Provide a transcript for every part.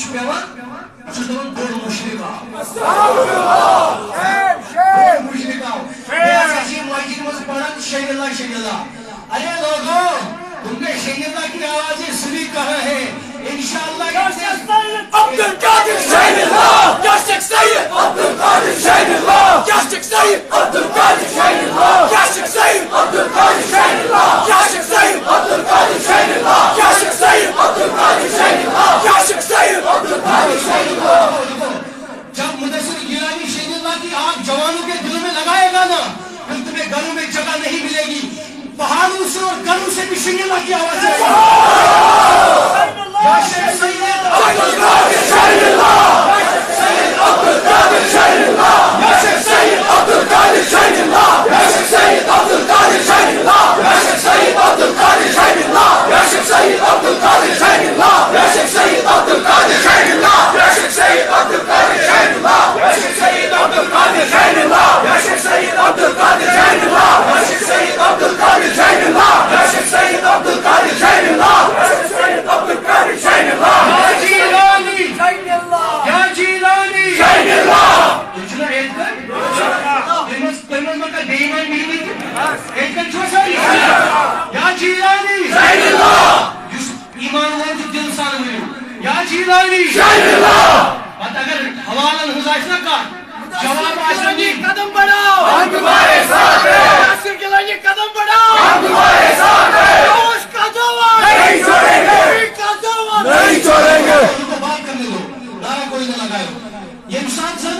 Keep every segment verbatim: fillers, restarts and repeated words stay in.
چھُ پٮ۪وان، سُہ چھُ دَپان بوٚڑ مُشرِک آو۔ بوٚڑ مُشرِک آو۔ بیٚیہِ ہسا چھِ یِم مسجدِ منٛز پَران شہید اللہ، شہید اللہ۔ ارے لوگو، تم نے شہید اللہ کی آوازیں سنی کہاں ہے؟ انشاءاللہ کیا شیخ سید عبدالقادر شہید اللہ، کیا شیخ سید عبدالقادر شہید اللہ، کیا شیخ سید عبدالقادر شہید اللہ، کیا شیخ سید عبدالقادر شہید اللہ، کیا شیخ سید عبدالقادر شہید اللہ، کیا شیخ سید عبدالقادر شہید اللہ، کیا شیخ سید عبدالقادر شہید اللہ۔ جب مدثر گیلانی شہید اللہ کی آگ جوانوں کے دلوں میں لگائے گا نا، پھر تمہیں گھروں میں جگہ نہیں ملے گی، پہاڑوں سے اور گھروں سے بھی شہید اللہ کی آواز آئے گی۔ یا شیخ سید عبدالقادر شہید اللہ، یا شیخ سید عبدالقادر شہید اللہ، یا شیخ سید عبدالقادر شہید اللہ، یا شیخ سید عبدالقادر شہید اللہ، یا شیخ سید عبدالقادر شہید اللہ، یا شیخ سید عبدالقادر شہید اللہ، یا شیخ سید عبدالقادر شہید اللہ، یا شیخ سید عبدالقادر شہید اللہ، یا شیخ سید عبدالقادر شہید اللہ، یا شیخ سید عبدالقادر شہید اللہ، یا شیخ سید عبدالقادر شہید اللہ، یا شیخ سید عبدالقادر شہید اللہ، یا شیخ سید عبدالقادر شہید اللہ۔ یا جیلانی، یا جیلانی، شہید اللہ۔ تُہۍ چھِو نا ییٚتہِ پٮ۪ٹھ؟ تُہۍ ما، تُہۍ ما کانٛہہ بے ایمان بِہِتھ؟ ییٚتہِ پٮ۪ٹھ چھِوا سٲری؟ یا جیلانی، شہید اللہ۔ یُس ایمان وول چھُ، دِل سان ؤنِو، یا جیلانی۔ شہید اللہ۔ پتہٕ اگر حوالن ہٕنٛز آسہِ نا کتھ، جواب آسہِ نا دِنۍ۔ قدم بڑھاؤ، ہم تمہارے ساتھ ہیں۔ یاسر گیلانی قدم بڑھاؤ، ہم تمہارے ساتھ ہیں۔ جوش کا دعویٰ، نہیں چھوڑیں گے۔ نہیں کا دعویٰ۔ نہیں چھوڑیں گے۔ ان کو بات کرنے دو، نعرہ کوئی نہ لگائے۔ ییٚمہِ ساتہٕ زن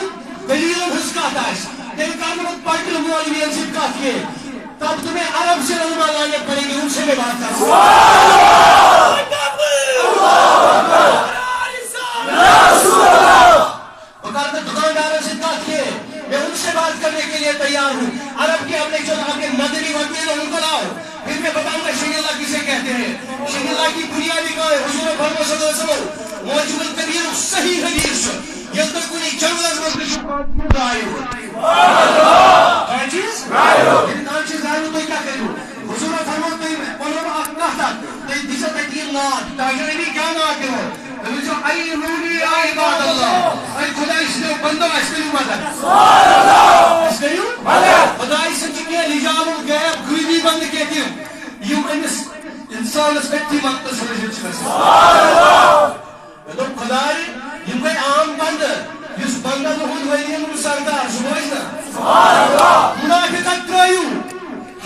دٔلیٖلن ہٕنٛز کتھ آسہِ، تیٚلہِ کرٕ نہٕ بہٕ پٹرِ مولوین سۭتۍ کتھ کینٛہہ۔ تب تمہیں عرب سے علماء لانے پڑیں گے، ان سے میں بات کروں۔ بہٕ کرٕ نہٕ دُکاندارن سۭتۍ کتھ کینٛہہ، میں ان سے بات کرنے کے لیے تیار ہوں۔ عرب کے اپنے جو آپ کے مدنی وکیل ہیں، ان کو لاؤ، پھر میں بتاؤں گا شہید اللہ کسے کہتے ہیں۔ شہید اللہ کی بنیادی کار حضور فرمود صلی اللہ علیہ وسلم، معجم الکبیر صحیح حدیث۔ ییٚلہِ تُہۍ کُنہِ جنگلس منٛز گٔژھِو، کانٛہہ چیٖز آیہِ۔ کانٛہہ چیٖز؟ ییٚلہِ کانٛہہ چیٖز آیہِ، تُہۍ کیٛاہ کٔرِو؟ حضوٗرن فرموو، تُہۍ وَنو بہٕ اَکھ کَتھ اَکھ۔ تُہۍ دِژیو تَتہِ یہِ ناد۔ ڈاکٹر علی کیٛاہ ناد دِمو؟ تُہۍ ؤنۍزیو، "اے روٗحی یا عباد اللہ۔" اے خۄداے سٕنٛدیو بنٛدو، اَسہِ کٔرِو مدد۔ اَسہِ کٔرِو مدد۔ خۄداے سٕنٛدۍ چھِ کینٛہہ رِجال الغیب، غٲیبی بنٛدٕ کینٛہہ تِم، یِم أمِس اِنسانَس أتھی وقتَس حٲضِر چھِ گژھان۔ مےٚ دوٚپ، "خۄداے، یِم گٔے عام بندٕ، یُس بندن ہُنٛد ؤلۍ یِنُن سردار، سُہ روزِ نا؟" منافقت ترٲیِو۔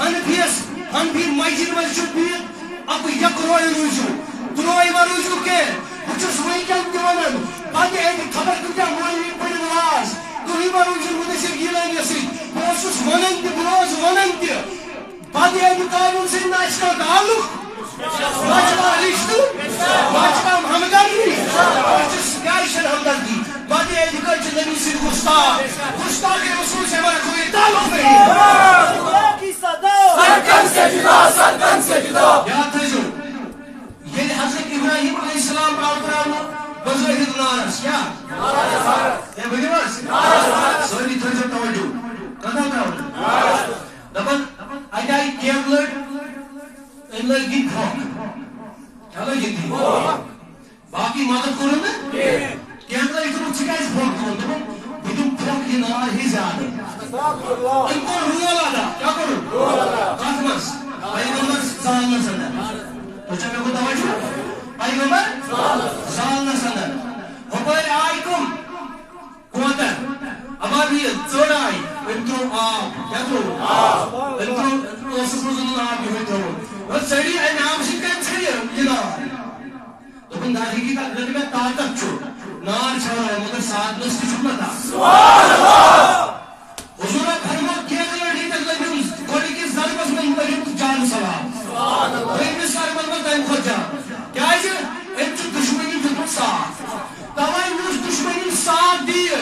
حنفیس، حنفی مسجد منٛز چھُ بِہِتھ، اَکُے یکروے روٗزِو، ترٛوے مہ روٗزِو کینٛہہ۔ بہٕ چھُس وٕنکٮ۪ن تہِ وَنان، پتہٕ ییٚلہِ خبر کۭتیٛاہ مولوی پٔرِن واز، تُہی مہ روٗزِو مُدثر گیٖلٲنِیَس سۭتۍ۔ بہٕ اوسُس وَنان تہِ، بہٕ روزٕ وَنان تہِ۔ پتہٕ ییٚلہِ قانوٗن سۭتۍ نہ آسہِ کانٛہہ تعلق، نہ چھُ کانٛہہ رِشتہٕ، نہ چھُ کانٛہہ ہمدردی، نہ چھُ کیٛازِ چھَنہٕ ہمدردی؟ پتہٕ ییٚلہِ کٲنٛسہِ چھُ نبی سۭتۍ گُستاخ، گُستاخ رسول سے ہمارا کوئی تعلق نہیں ہے۔ کی صدا۔ سرکن سے جدا، سرکن سے جدا۔ یاد تھٲیزیو، ییٚلہِ حضرت ابراہیم علیہ السلام آو ترٛاونہٕ بظٲہِر نارس، کیٛاہ؟ ہے، ؤنِو حظ۔ سٲری تھٲیزیو توجہ۔ کَتھ آو ترٛاونہٕ؟ دَپان، اَتہِ آیہِ کینٛہہ لٔڑۍ، أمۍ لٲگۍ دِتۍ پھۄکھ۔ کیٛاہ لٲگۍ دِتۍ؟ باقٕے مدد کوٚرُن نہٕ؟ کینٛہہ لٲگۍ دوٚپُن، "ژٕ کیٛازِ پھۄکھ دِوان؟" دوٚپُن، "بہٕ دِمہٕ پھۄکھ یہِ نار ہے زیادٕ۔" أمۍ کوٚر رول ادا۔ کیٛاہ کوٚرُن؟ کَتھ منٛز؟ پیغمبر زالنَس اندر۔ تُہۍ چھا مےٚ کُن توجہ؟ پیغمبر زالنَس اندر۔ ہُپٲرۍ آے کٕم؟ کوتر، ابابیل، ژٔر آے، أمۍ ترٛوو آب۔ کیٛاہ ترٛوو؟ آب۔ أمۍ ترٛوو ٲسَس منٛز، اوٚنُن آب، یِہوٚے ترٛووُن۔ دوٚپُن، ژٔٹِو اَمہِ آبہٕ سۭتۍ کَتہِ ژھٮ۪نہِ یہِ نار؟ دوٚپُن، در حقیٖقت، اگر مےٚ طاقت چھُ، نار چھَلنَس، مگر سادنَس تہِ چھُم نہ طاقت۔ حضوٗرن فرموو، کینٛہہ لٔڑۍ ییٚتٮ۪تھ لٔگِم گۄڈٕنِکِس ضربس منٛز لٔگِم جان ثواب۔ دوٚیمِس ضربس منٛز تَمہِ کھۄتہٕ زیادٕ۔ کیٛازِ؟ أمۍ چھُ دُشمنی دیُتمُت ساتھ۔ تَوَے یُس دُشمنی ساتھ دِیہِ،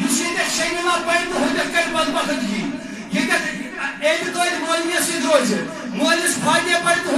یُس ییٚتٮ۪تھ شیٚمہِ لا پَرِ تہٕ ہوٚتٮ۪تھ کَرِ بدبختگی، ییٚتٮ۪تھ اعتقٲدۍ مولویَس سۭتۍ روزِ، مولوِس فاتحہ پَرِ تہٕ